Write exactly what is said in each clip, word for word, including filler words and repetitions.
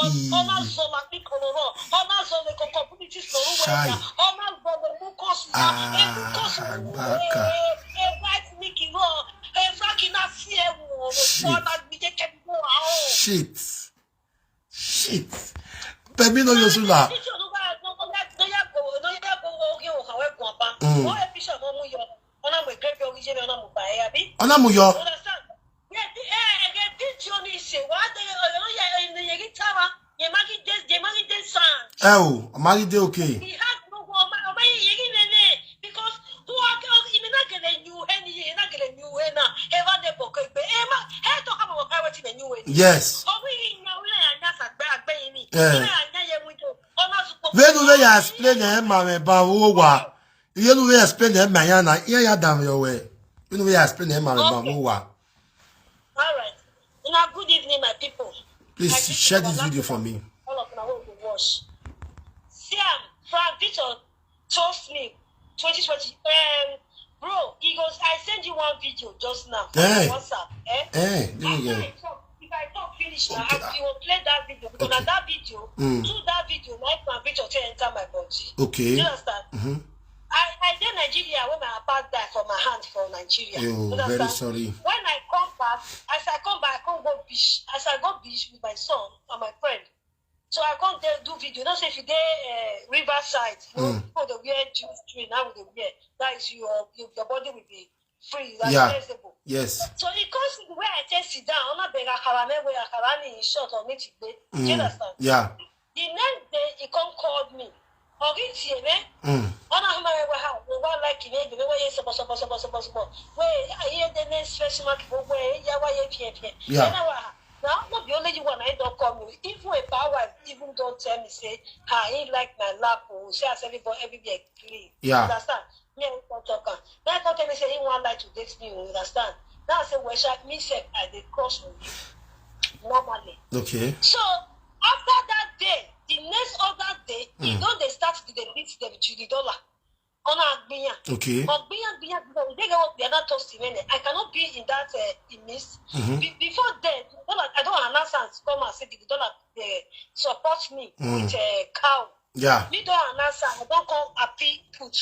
Ọ na-azọ na biko nọrọ. Ọ na-azọ na communities nọrọ. Shai. Ọ na-azọ na Lucas na. Ah, Lucas na. Agbaka. Eh, eh, eh, white Nicky nọ. Eh, Frankie na si ewu. Shit. Ọ na-agbije kemgbe ahụ. Shit. Shit. Pemi no Yosula. Mm. Ọ na-amụ yọ. Ẹ o, Amagide okay. Yes. Eh. Wenu we ya explain eh ma me ba wo wa. Wenu we ya explain eh ma ya na ya ya dam yo we. Wenu we ya explain eh ma me ba wo wa. All right. Una good evening, my people. Please share this video for me. All of una wey dey watch. See am, Frank Victor toast me twenty twenty. Um, bro, he goes, I send you one video just now on WhatsApp. Eh? Eh, there you go. After I talk, if I talk finish now, okay, I will play that video because na that video, through that video, my Frank Victor take enter my body. Okay. You understand? Mm-hmm. I, I dey Nigeria when my papa die for my hand for Nigeria. You understand? Very sorry. When I come back, as I come back, I come go beach. As I go beach with my son and my friend. So I come there do video. You know, say if you dey uh, riverside, you know, people dey wear G-string, now they wear. That is your, your your body will be free, like flexible. Yes. So he come see the way I take sit down. Ona be akara me we akara ni in short on me today. Do you understand? Yeah. The next day he come called me. Ogi tie me. Mm. Ona huma we ha we wa like me be we ye sobo sobo sobo sobo sobo. We aye the next fresh mark we we ya wa ye pie pie. Yeah. Now, not be only you one I don't call me. Even a power wife even don't tell me say, ah, he like my lap. Oh, say as everybody everywhere clean. Yeah. Understand? Me I don't talk am. Now I come tell me say he want like to date me. You understand? Now I say, well, sha, me sef I dey cross with you normally. Okay. So after that day, the next other day, he don dey start to dey beat them to the dollar. Ona agbiyan. Okay. Agbiyan, gbiyan, gbiyan. They go be another toast in minute. I cannot be in that uh, in this. Be- before then, the dollar, I don't announce and come and say the dollar uh, support me with a uh, cow. Yeah. Me don't announce, I don't come happy put.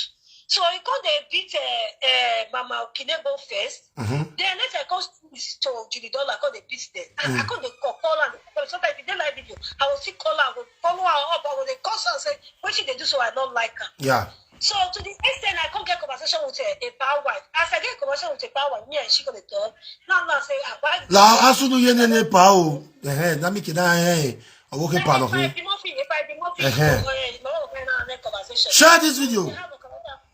So he come dey beat uh, uh, Mama Okinebo first. Mm-hmm. Then later I come switch to Judy Dollar, come dey beat them. I, I come dey call, call am. Sometimes if they like video, I will still call am, I will follow her up, I will dey call her and say, what she dey do so I don't like her. Yeah. So to the extent I come get conversation with a, a power wife. As I get conversation with a power wife, me and she gonna talk. Now now say, ah, why? La asunu ye ne ne pa o. Eh, na mi kida eh. Awo ke pa no fi. If I be more, if I be more, eh, my own kind of conversation. Share this video.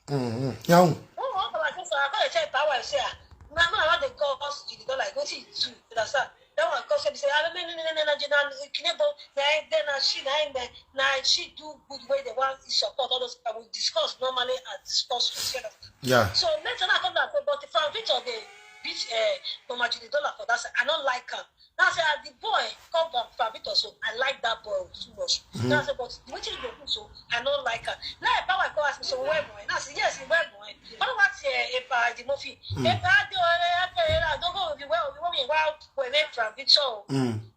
Mm-hmm. Yeah. Oh, oh, oh, I said, so I gotta tell power, I say, ah, no, no, I want to call us, you don't like, what you do, you understand? That one cause me say, ah, no, no, no, no, no, no, no, no, Kinebo, na, then na she, na him, na she do good way they want to support all those. I will discuss normally and discuss with you. Yeah. So later on, I come back, but the Frank Victor, they beat uh, Mama Judy Dollar for that side. I don't like her. Now I say, ah, the boy come from Frank Victor, so I like that boy too much. Now I say, but what you do so, I don't like her. Now if power come ask me, so where boy? Now I say, yes, where boy? What about uh, if I the movie? If I do, I don't go with the well, we won't be well, we make Frank Victor.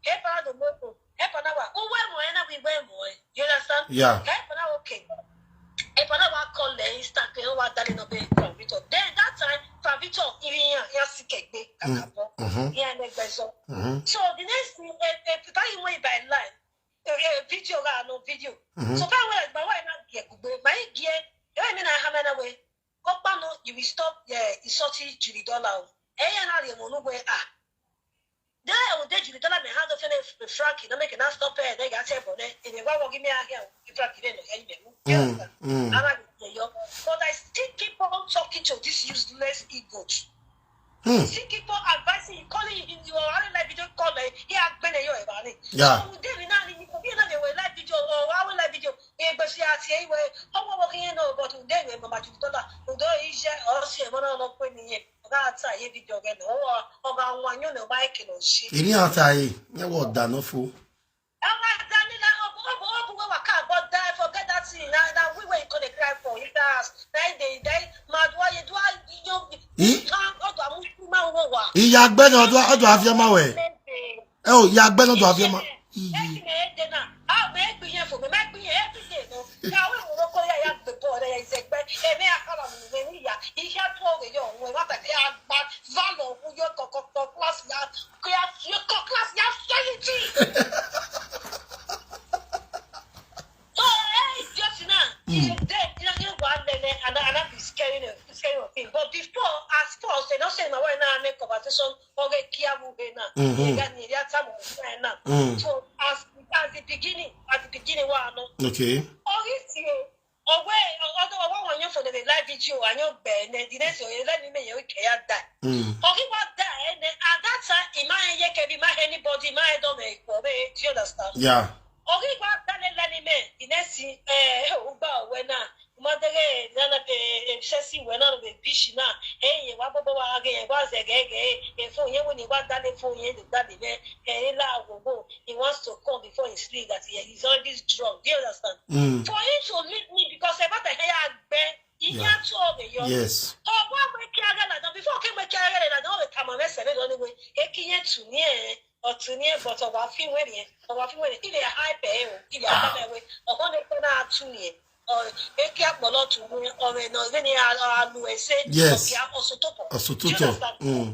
If I the movie, if I know what, oh, where boy? Now we where boy? You understand? Yeah. If I know, okay. If I know what call the Insta, you know what, darling, no be Frank Victor. Then that time, Frank Victor, even here, here, sick, eh, kakabo. Mm-hmm. Here, and then so. Mm-hmm. So the next thing, if, if I you wait by line, eh, eh, video, ah, no video. Mm-hmm. So if I went like, but why not get good? My gear, you know, I mean, I have another way. Opa, no, you will stop the insulting Julie Dollar. Eh, yeah, now you know where ah. Then I will take Julie Dollar, my hand off and Frankie, no make it not stop her. Then I say, but then if you want to give me a here, if Frankie, then you know, you know. Mm, mm. I like it, yo. But I still keep on talking to this useless idiot. Hmm. He keep on advising you, calling you, you are only like video call, eh, he had been a year about it. Yeah. So, David, now, you know, they were like video, or I will like video, eh, but she has here, where, how are we, you know, but today, when Mama Julie Dollar, who don't eat share, or see, one of the point in here, that's a heavy video again, or, or I want you know, Mike, you know, she. Ini ata yi, ne wo da no fo. Ọmọ Daniela, obu, obu, obu, we waka, but die, forget that thing. Now, now we were gonna cry for it. That's, now they, they, mad, why you do, I, you, Eh? Can't, oh, do I move to my wawa? Iya gbe na odo odo afia ma we. E o, iya gbe na odo afia ma. Iye. Eki na ede na, ihe atụ oge ya onwe nwata ka ya gba valọ kwụ ya kọkọkọ klas ya kọ ya kọ klas ya fịa ya iti. So eh just na ihe dey ihe ihe gwa nene and and that is scaring a scaring of thing but before as far as they don say na why na make conversation oge kia mu he na Mhm. ya ni ya tamu na na Mm. so as as the beginning at the beginning wa no Okay. oge tie owe odo owe wan yan for the live video anyo gbe ne the next oye let me me ye ke ya die Mm. oge wa die ne at that time ima ye ke bi ma anybody ma e don me ko be do you understand Yeah. oge wa die ne let me the next eh ugba owe na mo de ge na na pe sesi we na be bishi na eh ye wa bobo wa ge ye wa ze ge ge e fo ye wo ni wa die le fo ye de die le eh la wo wo he wants to come before he sleep that he is always drunk do you understand Mm. for him to leave me because ẹ bá tẹ̀lé ya gbẹ iye Yeah. àti ọ̀rẹ́ yọ. Yes. Ọwọ́ àwọn eke ara nàdá before kí wọ́n eke ara rẹ̀ nàdá wọ́n lè kà mọ̀ mẹ́sẹ̀ mẹ́rin lọ́nà ìwé eke yẹn tù ní ẹ̀ ọ̀tún ní ẹ̀ but ọ̀wá fi wẹ̀rẹ̀ yẹn ọ̀wá fi wẹ̀rẹ̀ ilẹ̀ hype ẹ̀ o ilẹ̀ Ah. abẹ́mẹ̀wé ọ̀gbọ́n ní pẹ́ náà tù ní ẹ̀ eke àpọ̀lọ́ tù ní ọ̀rẹ́ náà lé ní alu ẹ̀sẹ̀ Yes. ọ̀kẹ́ ọ̀sùn tó pọ̀. Ọ̀sùn tó tọ̀. Mm.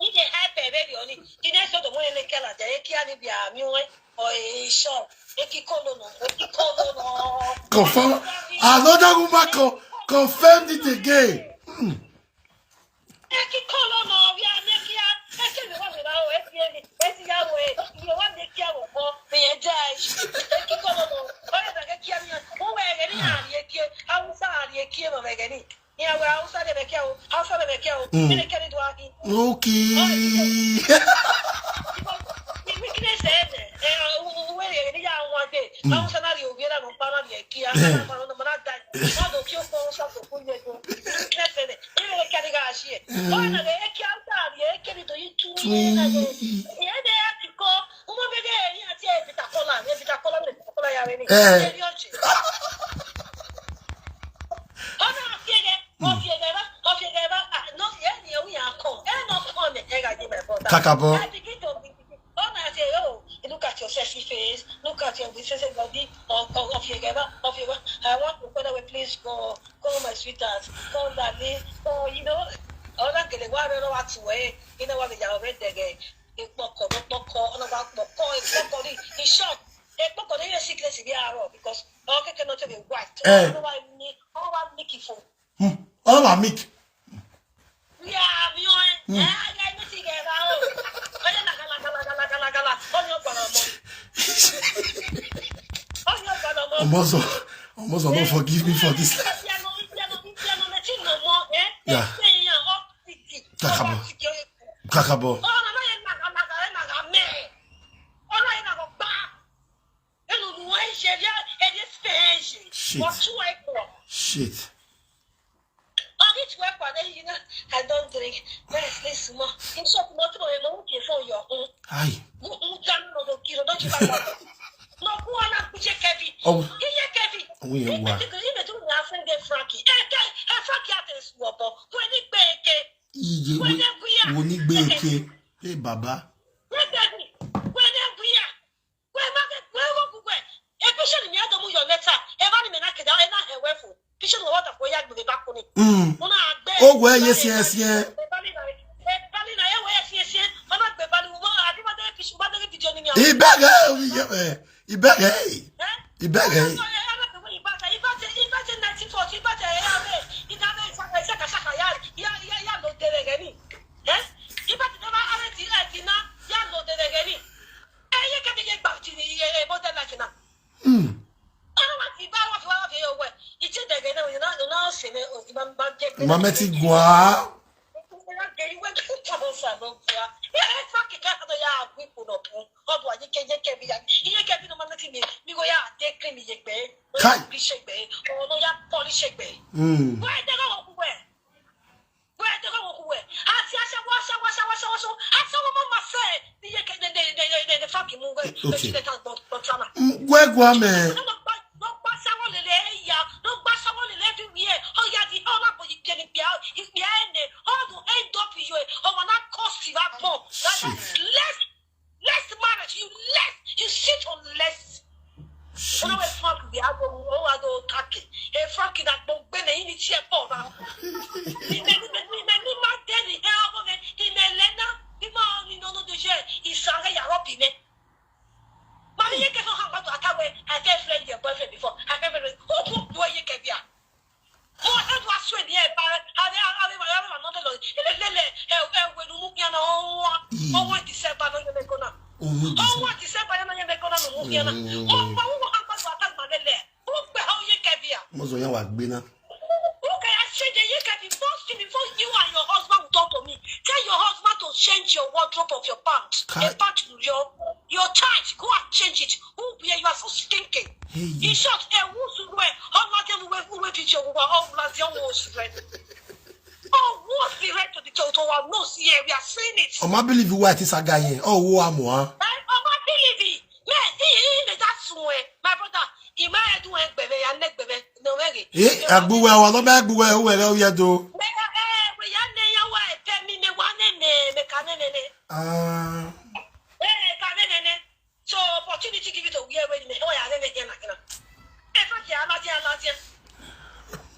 Ilẹ̀ hype ẹ̀ bẹ́ẹ̀ ni ọ̀ní ilé ẹ̀sẹ̀ ọ̀dọ̀ wọ́n yẹn lè kẹ́ làjà eke á níbi àmì wọn ọ̀ èso eke kọ́ lọ́nà eke kọ́ lọ́nà. Confirm. Another woman con confirmed it again. Mm. Eki kolo no wi a ne kia eki mi wa mi ba o eki eki eki ya wo e mi wa ne kia wo ko mi e ja e eki kolo no o e ba ke kia mi o we ge ni a ri eki hausa a ri eki ma we ge ni ni a we hausa de be kia o hausa de be kia o Mm. ni ne ke ni do a ki Okay. mi mi kine se ne e o we ge ni ya wa de hausa na ri o bi na no pa na ri eki a na pa no ma na da ma do ki o ko hausa ko ku ye do kine se ne ni ne ke ni ga shi e o na ge eki hausa ri eki ni do yi tu ni na ge e de a ti ko mo be ge ni a ti e bi ta ko la e bi ta ko la ni ko la ya we ni Eh. e ri o che o na fi ge o fi ge ba o fi ge ba no ye ni o ya ko e no ko ne e ga ji me ko ta Kakabo. I begin to be Oh, my dear, oh, look at your sexy face, look at your sexy body, or, or of your ever, of your I want to go away, please go, go, my sweetheart, go, darling, go, you know, all that get a while, I don't know what to wear, you know what we are already there. Ìpọkọ ló pọkọ ọlọ́ba pọkọ ìpọkọ ní ìṣọ́ọ̀tì ìpọkọ ní yóò secret bí àárọ̀ because all kẹ̀kẹ́ náà tó bí white Eh. ọlọ́wà ní ọlọ́wà ní kì fún. Hmm. All my mic. Yeah, mi ò ẹ ẹ ẹ ní ti gẹ̀ bá o ó yẹ làgàlàgàlàgàlàgàlà ó ní ọ̀pọ̀lọ̀ mọ́ ó ní ọ̀pọ̀lọ̀ mọ́. Omozo, Omozo, don't forgive me for this. Yeah. Kakabo. Kakabo. Shit. Shit. I don't drink. Let's listen more. In short, not to my mom, you for your home. Aye. Don't you back. No, who are not Kevin? Oh. Iye Kevin. Oye wa. Even to my friend Frankie. Eh, eh, Frankie at this wobble. When he bake, Iye when wo he wo ni gbeke. Hey baba. When they we are. When they we are. When my when go go when. E patient me adamu your letter. E ba ni me na keda e na he we fo. Patient no water for ya gbe ba ko ni. Mm. Mo na gbe. Oh, well, yes, yes, yeah. E ba ni na e ba ni na e we yes yes yes. Mo na gbe ba ni mo abi ba de patient ba de video ni mi. Ibege, eh, ibege. Eh? Ibege. Ibati dama are ti e ti na ya lo de re ni. Eh? Ibati dama are ti e ti na ya lo de re ni. Eh, ye ke bi ye gba ti ni ye e bo de la ti na. Mm. Ọ̀rọ̀ wa ti bá wa fi wá fi owó ẹ̀. Ìtí ìdẹ̀gẹ̀ náà yìí náà náà ṣe ní òsì máa ń bá jẹ́ pé. Mama ti gwa. Ọdún ayé kejì kẹbi ya iye kẹbi ní ọmọ náà ti mi mi kò yá àdé kí mi yẹ gbẹ. Kai. Bí ṣe gbẹ ọ̀rọ̀ ló yá pọ́lí ṣe gbẹ. Mm. Wọ́n ẹ̀ dẹ́gbẹ́ wọ́n kú wẹ̀. Wọ́n ẹ̀ dẹ́gbẹ́ wọ́n kú wẹ̀. Àti aṣẹ́wó aṣẹ́wó aṣẹ́wó aṣẹ́wó aṣẹ́wó aṣẹ́wó máa ma fẹ́ ẹ̀ ní yẹ kẹ́ ní ní ní ní ní fáàkì mú wẹ̀. Okay. Lójú lẹ́tà gbọ̀n gbọ̀n tírámà. Gwegwa me. Ló gbá sáwọ́ lélẹ̀ ẹ̀yà ló gbá sáwọ́ lélẹ̀ everywhere ọ̀yà di ọ̀nà àpò ìgbẹ́ni gbìyà ìgbìyà ẹ̀nẹ̀ all go end up you ẹ̀ ọmọ náà kọ́ sí wa pọ̀. Shit. Let's let's marriage you let's you sit on let's. Wọ́n wẹ̀ Shit. fún àkùrẹ́ àgbo owó àgbo kàkì ẹ̀ Frankie na gbogbo na ini ti e po na. Ime ni, ime ni ma de ni e ogo me, ime le na, ime ni no no de je, isare ya robi me. Mami ye ke so ha pa to atawe, I tell friend your boyfriend before. I tell friend, who who do ye ke bia? Oh, e do aso ni e ba, are are are are no de lo. Ile le le, e e we nu mu ya na o wa. O wa December no ye me ko na. O wa December ya na ye me ko na no mu ya na. O pa wo ha pa to atawe ma le le. Who pe ha ye ke bia? Mo zo yan wa gbe na. Okay, I said that you can be forced to before you and your husband will talk to me. Tell your husband to change your wardrobe of your pants. A pant you your your tight. Go and change it. Who be you are so stinking. Hey, in short, a who's who where how much of where who where did you go all last young was red. Oh, what's the right to the total one? No, see, we are saying it. O ma believe what is a guy here? Oh, wo amo ha. I believe it. Me, he he he that somewhere. My brother, he might do a baby and neck baby. No, very. Eh, agbuwe wa lo me agbuwe o we o ye do. Me eh we ya ne ya wa e pe mi me wa ne ne me ka ne ne ne. Ah. Eh, ka ne ne ne. So opportunity give it to where we me o ya ne ne na kina. E fa ki ala di ala di.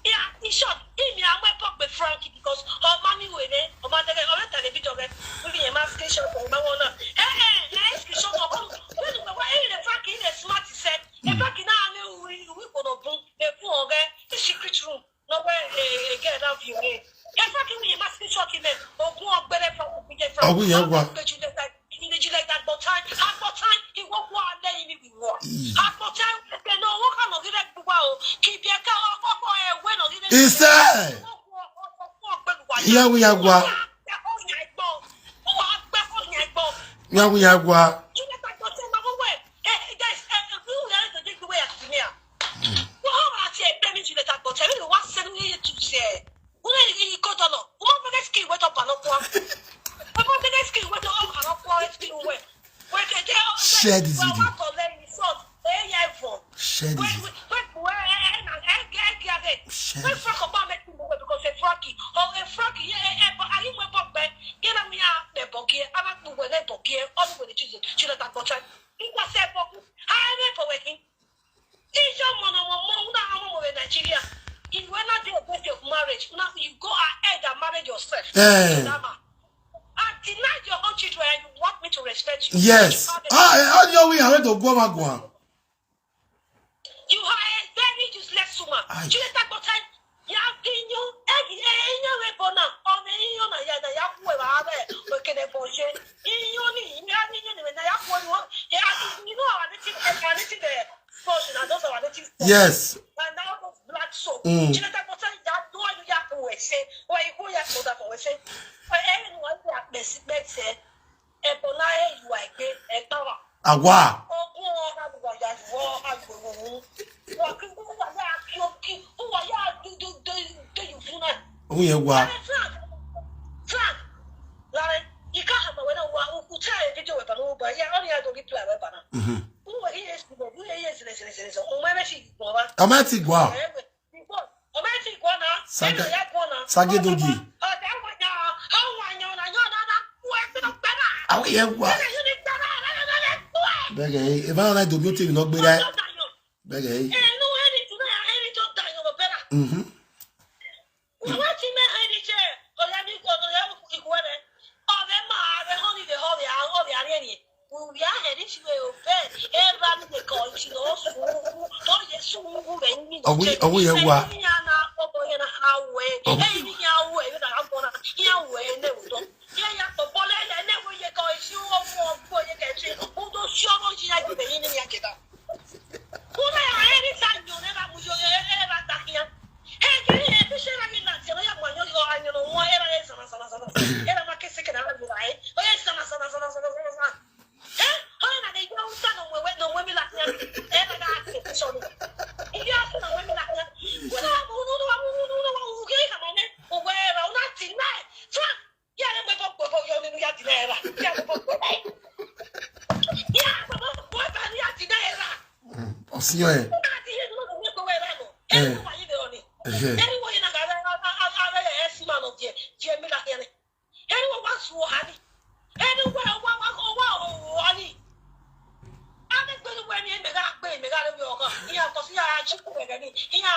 Yeah, in short, he me am we pop with Frankie because o ma mi we ne, o ma de o ta le bi to ge. We me ma screenshot o ma wona. Eh eh, eh screenshot o ko. We do we e le Frankie e smart set. E Frankie na me we we ko no bun. E fu o ge. The secret room. No we e e get that view e. E Frankie we ma screenshot me. O gun o gbere Frankie bi je Frankie. Agu ye wa. Pe ju le ta. Ni ju le ta gbo time. A gbo time. He wo wo ale ni we wo. A gbo time. Ke no wo ka no dire gbo wa o. Ki bi e ka o ko ko e we no dire. Ise. Iya wi ya gwa. Iya wi ya gwa. Share this video. Share this video. Share this video. Nigeria. If you are not there, break your marriage. Now you go ahead and marry yourself. Eh. And deny your own children, and you want me to respect you. Yes. Ah, eh, how do you win? I went to go back one. You are a very useless woman. Aye. You let that go time. Ya kinyo, eh, eh, inyo we bona. O me inyo na ya na ya kuwe ba abe. We kene boshe. Inyo ni, inyo ni, inyo ni na ya kuwe no. Eh, I think you know our native, our native, eh, portion, and those are our native portion. Yes. And now those black soap. Mm. You let that go time. Ya do you ya kuwe se. Wa iku ya kuda kuwe se. Wa eh, no wa ya besi besi. Ebo na e yu aigbe, e gba wa. Awa. Ogun o ha wa ya yu o ha yu o. Wa ki o wa ya ki o ki o wa ya du du du du yu fun na. Ohun yẹn wa. Frank, Frank, Lare, you can't have a winner. Wa u ku tell a video about no, but yeah, only I don't reply about now. Mhm. Who are here is the who are here is the same same same. O ma me si gbo wa. O ma ti gbo. Sage-, Sagedogi. Àwọn yẹn wà. Bẹ́ẹ̀ ẹ bá wọn láì dòbí ó tèmi lọ gbé dá. Bẹ́ẹ̀ ẹ. Mhm. Ọwọ́, ọwọ́ yẹn wà. Ọwọ́. Ọsìn yọ ẹ. Ẹ. Ẹhẹ.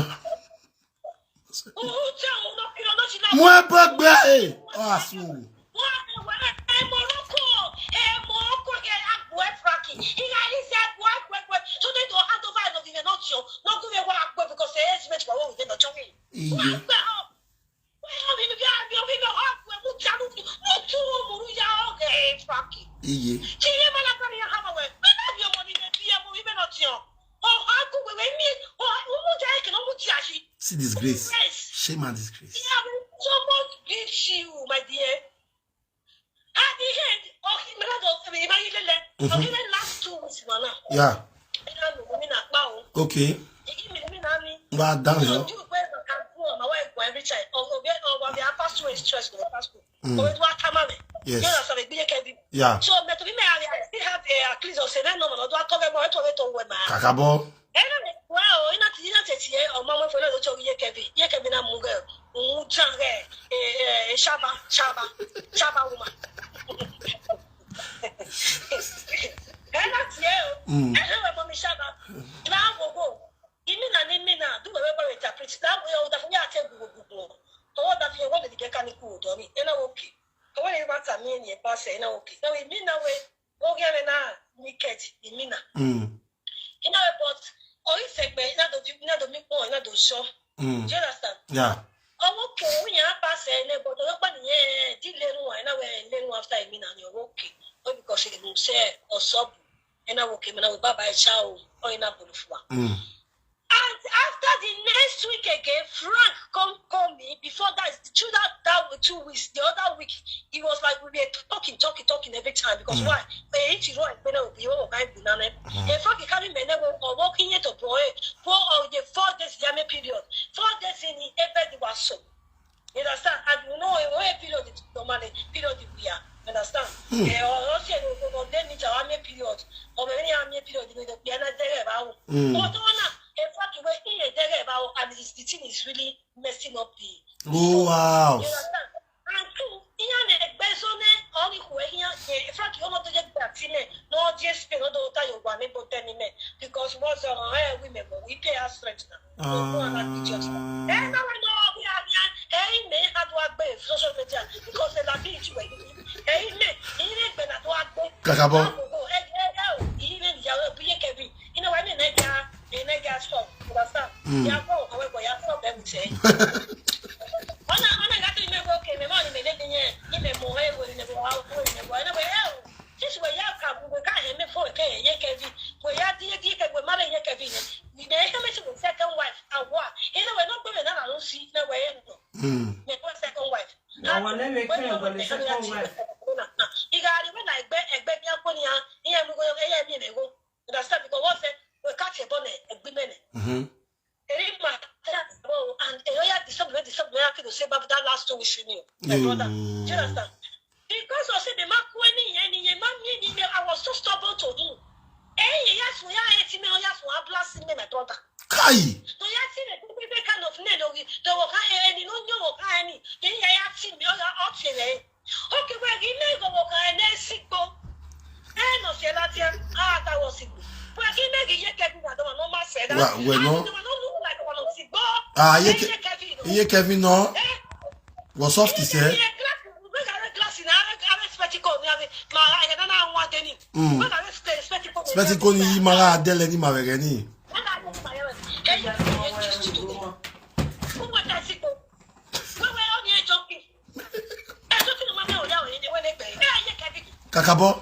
Uganda. Uche, uno kilo no chila. Mwe bagbe. Oh, asu. Wa, wa, eh, Morocco, eh, Morocco, eh, agbo, eh, Frankie. He got his agbo, agbo, agbo. So they don't hand over, no, we not you. No, go, we want agbo because they estimate for what we not you. Iye. Iye. See disgrace. Shame and disgrace. Yeah. Okay. Well done, yo. Mm. Yes. Yeah. Kakabo. Mm. Mm. Mm. Yeah. Mm. And after the next week again, Frank come call me. Before that, through that, that two weeks, the other week, he was like, we were talking, talking, talking every time. Because why? Eh, if you want, you know, we all kind of banana. Eh, Frank, he carry me, never, or walking yet, or boy, four or the four days, the army period. Four days in the every was so. You understand? And you know, a period is normally period we are. You understand? Eh, or, or say, no, no, no, let me tell you, period. Or any army period, you know, we are not there about. Mm. But on a, in fact, when in a there about, and this, the thing is really messing up the. Oh, wow. You understand? And two, in an expression, only who here, in fact, you know, to get that in it, no, just pay, no, don't tell you one, but ten in it, because what's on our women, but we pay our strength now. Ah. Eh, no, no, we are here. Eh, me, how do I pay social media? Because they are being you. Eh, me, he didn't pay that one. Kakabo. You know, I mean, they are being Kevin. You know, I mean, they are, they are strong. You understand? Mm. They are poor, however, you are poor, them say. Ona, ona, that thing, me go, okay, me money, me let me, me more, eh, we never, we never, we never, eh, this way, yeah, come, we can't, me for, okay, yeah, Kevin. We are, dear, dear, we marry, yeah, Kevin. We may have a second wife, and what? You know, we're not going to see, no way, no. Mm. Me go second wife. Àwọn lẹ́mẹ̀ẹ́ kí ẹ̀ wọlé second wife. Ìgbà àríwé náà ẹgbẹ́ ẹgbẹ́ ní akóni ya ìyẹn mú gbogbo ẹyẹ mi lè wo. Understand? Because wọ́n fẹ́ wọ́n ká tiẹ̀ bọ́ nẹ̀ ẹgbẹ́ mẹ́nẹ̀. Mm-hmm. Èyí mà tẹ́ àtìgbọ́ o, and èyí ó yà disturb me, disturb me, I can say, but that last two weeks, you know, my brother. Do you understand? Because I said the man when he and he man me, he, I was so stubborn to him. Eh, yes, we are eighteen, yes, we are blasting me, my brother. Kai. To ya ti ne pe pe kind of ne lo wi do wo ka e ni no nyo wo ka ni. Ke ya ya ti mi o ya o ti re. Okay, we gi me go wo ka ne si po. E no se la ti a ta wo si po. We gi me gi ye ke bi na do no ma se da. Wa, we no. No no no like wo no si po. Ah, ye Eh, ke, ye ke bi no. Ye Kevin, no. Eh, What's up, he said? ye glass, we got a glass in our, our spectacle. We have it. Ma, I don't know what they need. Mm. We got a spectacle. Spectacle ni mara adele ni mawere ni. Kakabo.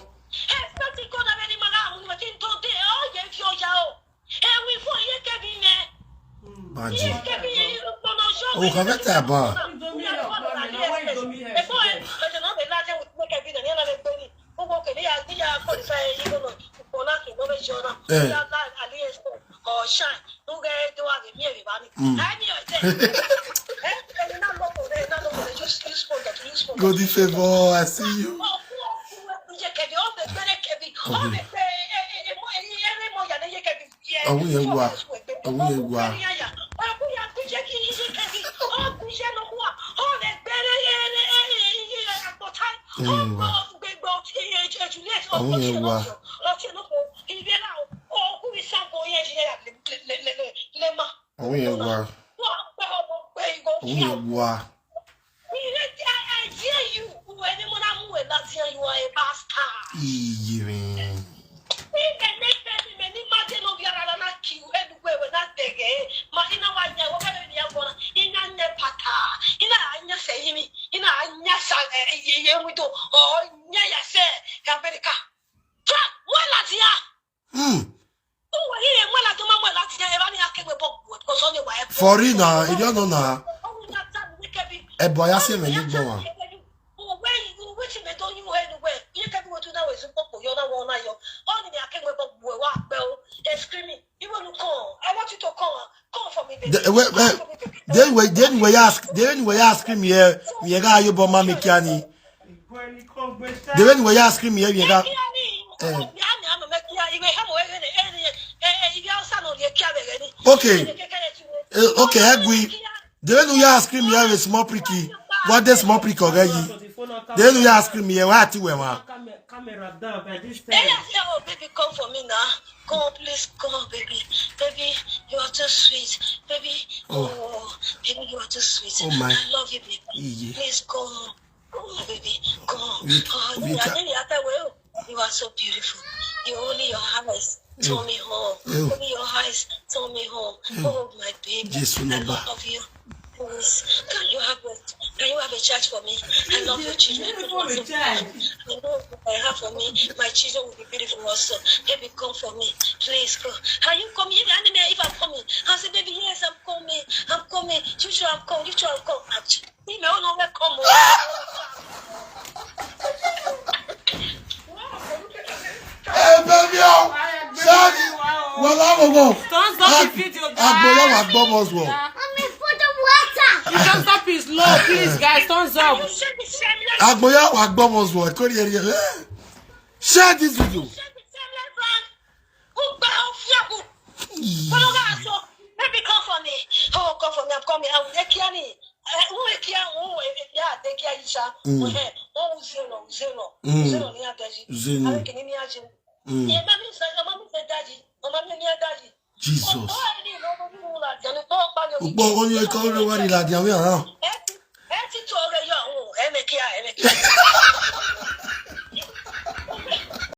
Maji. Oh, ka vete aba. Eh. Mm. Golden favor, I see you. Awuyegwa. Awuyegwa. Àwọn yẹn wà. Àwọn yẹn wà. Àwọn yẹn wà. Àwọn yẹn wà. Iye mi. Hmm. For real na, you don't know na. Ebo ya se me ni gbon wa. The, wait, wait. Then we then we ask then we ask him here. We ga you but mama kiani. The way we ask him here, we ga. Eh. Okay. Eh, okay, Egui. The way you ask him here is small pricky. What this small prick already? The way you ask him here, what you want? Camera down by this time. Hey, oh, baby, come for me now. Come, please, come, baby. Baby, you are too sweet. Baby, oh, baby, you are too sweet. Oh, my. I love you, baby. Please come. Come, baby, come. Oh, you are really at the well. You are so beautiful. You only your eyes turn me on. Only your eyes turn me on. Oh, my baby, I love you. Please, can you have a can you have a church for me? I love your children. I know what I have for me. My children will be beautiful also. Baby, come for me. Please come. Can you come? If I'm coming, I say, baby, yes, I'm coming. I'm coming. You sure I'm coming? You sure I'm coming? Actually, you may not come. Hey, baby, oh, Shaggy, well, I will go. Thumbs up the video, guys. Agboya wa gbọmọ sọ. The thumbs up is low, please, guys. Thumbs up. Agboya wa gbọmọ sọ. Kò rí ẹ̀rí ẹ̀. Share this video. Baby, come for me. Oh, come for me. I'm coming. I will take care of me. Eh, who will care? Who will care? Take care of Isha. Mm. Eh, oh, zero, zero. Mm. Zero ni adaji. Zero. Awe kini ni aji. Mm. Ye mami sa, mami sa daji. Mami ni adaji. Jesus. Ugbo onye ka ọrụ wari la dia we ara. Eti to re yo, oh, eme kia, eme kia.